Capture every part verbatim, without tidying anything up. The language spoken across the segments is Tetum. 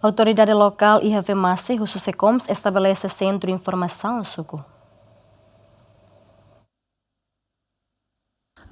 Autoridade lokál iha Vemasse husu SECOMS estabelese sentru informasaun suku.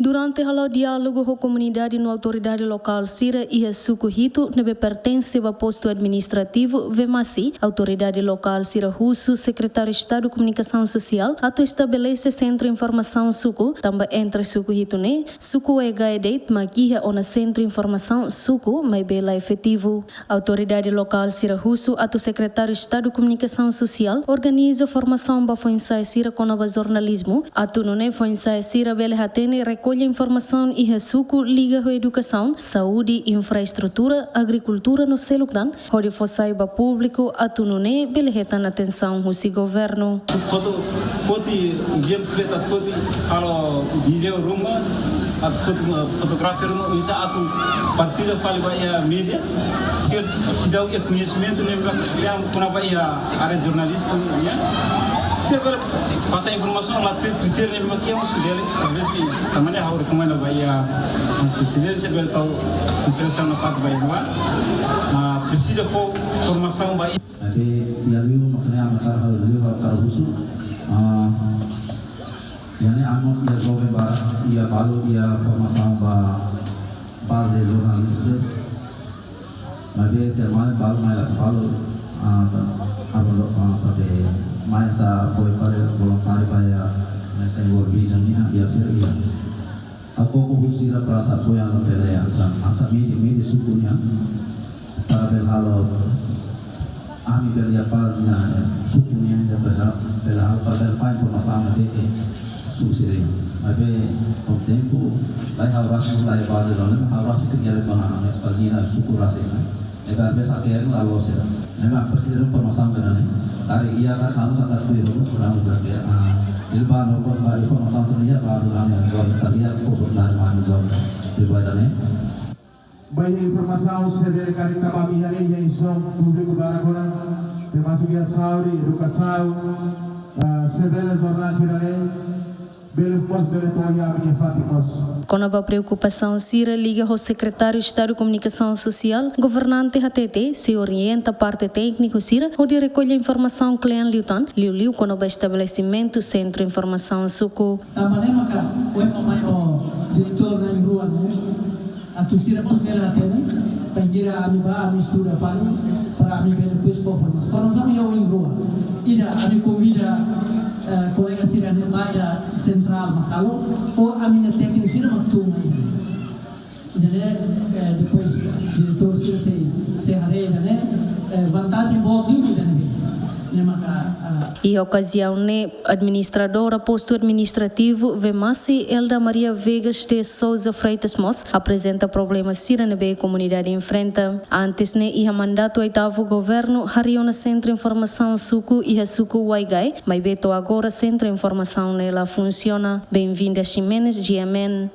Durante hala'o diálogu ho komunidade no autoridade lokál sira iha suku hitu ne'ebé pertense ba postu administrativu Vemasse, autoridade lokál sira husu Sekretáriu Estadu Komunikasaun Sosiál atu estabelese sentru informasaun suku, tanba entre suku hitu ne'e, suku Waigae de'it mak iha ona sentru informasaun suku, maibé la efetivu. Autoridade lokál sira husu atu Sekretáriu Estadu Komunikasaun Sosiál organiza formasaun ba foin-sa'e sira kona-ba jornalizmu, atu nune'e foin-sa'e sira bele hatene rekolla informasaun iha suku liga ho edukasaun, saúde, infraestrutura, agrikultura no seluk tan, hodi fó sai ba públiku atu nune'e bele hetan atensaun husi governu. Foto, foti, ezemplu, atu foti, halo vídeo ruma, atu foto, fotografi ruma, oinsá atu partilla fali ba iha média, sira seidauk iha koñesimentu ne'ebé mak iha, kona-ba iha área jornalista, ya. Sira bele pasa informasaun, la tuir kritériu ne'ebé mak iha, mas bele, talvés, tanba ne'e ha'u rekomenda ba iha, mas prezidénsia bele tau konsiderasaun nafatin ba iha, ah, presiza fó formasaun ba iha. Maibé, iha liu, mak ne'e ami hakarak, ha'u liu, ha'u hakarak husu. Ah, iha ne'e ami mós iha joven ba, iha balu, iha formasaun ba baze jornalista. Maibé, sira mai balu, mai la balu, ah, atu, ah, sabe, mai sa apoiu para voluntáriu ba iha, nessa World Vision nian, iha sira iha. Ha'u koko husi sira para atu apoia no bele hanesan, hanesan média, média suku nian. Para bele halo, ami bele iha pájina, eh, suku nian, ida bele, bele halo, para bele fó informasaun ne'ebé ke suku sira. Maibé, ho tempu, lai ha'u rasik, lai baze la, ha'u rasik ke gere ba, eh, pájina suku rasik, eh. Ne'ebé bele hakerek la loos sira. Ne'ebé presiza informasaun ba ne'e. Karik iha karik ha'u hakarak tuir, ha'u hakarak berarti, ah, ilba no ba informasaun tu iha ba durante yang gol, tapi iha ko dari mana gol. Di ba ne'e. Ba iha informasaun se bele karik kaba iha ne'e iha instrusaun públiku barak ona. Termasuk iha saúde, edukasaun, ah, se bele jornál sira-ne'e. Bele mós, bele apoia ami-nia fatin mós. Kona-ba preokupasaun sira liga ho Sekretáriu Estadu Komunikasaun Sosiál, governante hatete sei orienta parte tékniku sira hodi rekolla informasaun kle'an liután, liuliu kona-ba estabelesimentu sentru informasaun suku. Tanba ne'e maka, ohin mai ho diretór na'in-rua ne'e, atu sira mós bele hatene, bainhira ami bá, ami estuda fali, para ami bele depois fó formasaun. Formasaun iha oin rua. Ida, ami konvida, eh, kolega sira ne'e mai iha sentrál mak halo, ou ami-nia tékniku sira mak tun mai. Ida-ne'e, eh, depois diretór sira sei, sei haree ida-ne'e, eh, vantajen boot liu ida-ne'e. Ne'e maka, ah, Iha okaziaun ne'e, Administradora Postu Administrativu Vemasse, Elda Maria Vegas de Sousa Freitas mós aprezenta problema sira ne'ebé komunidade enfrenta. Antes ne'e iha mandatu oitavu governu harii ona sentru informasaun suku iha suku Waigae, maibé to'o agora sentru informasaun ne'e la funsiona. Benvinda Ximenes, G M N.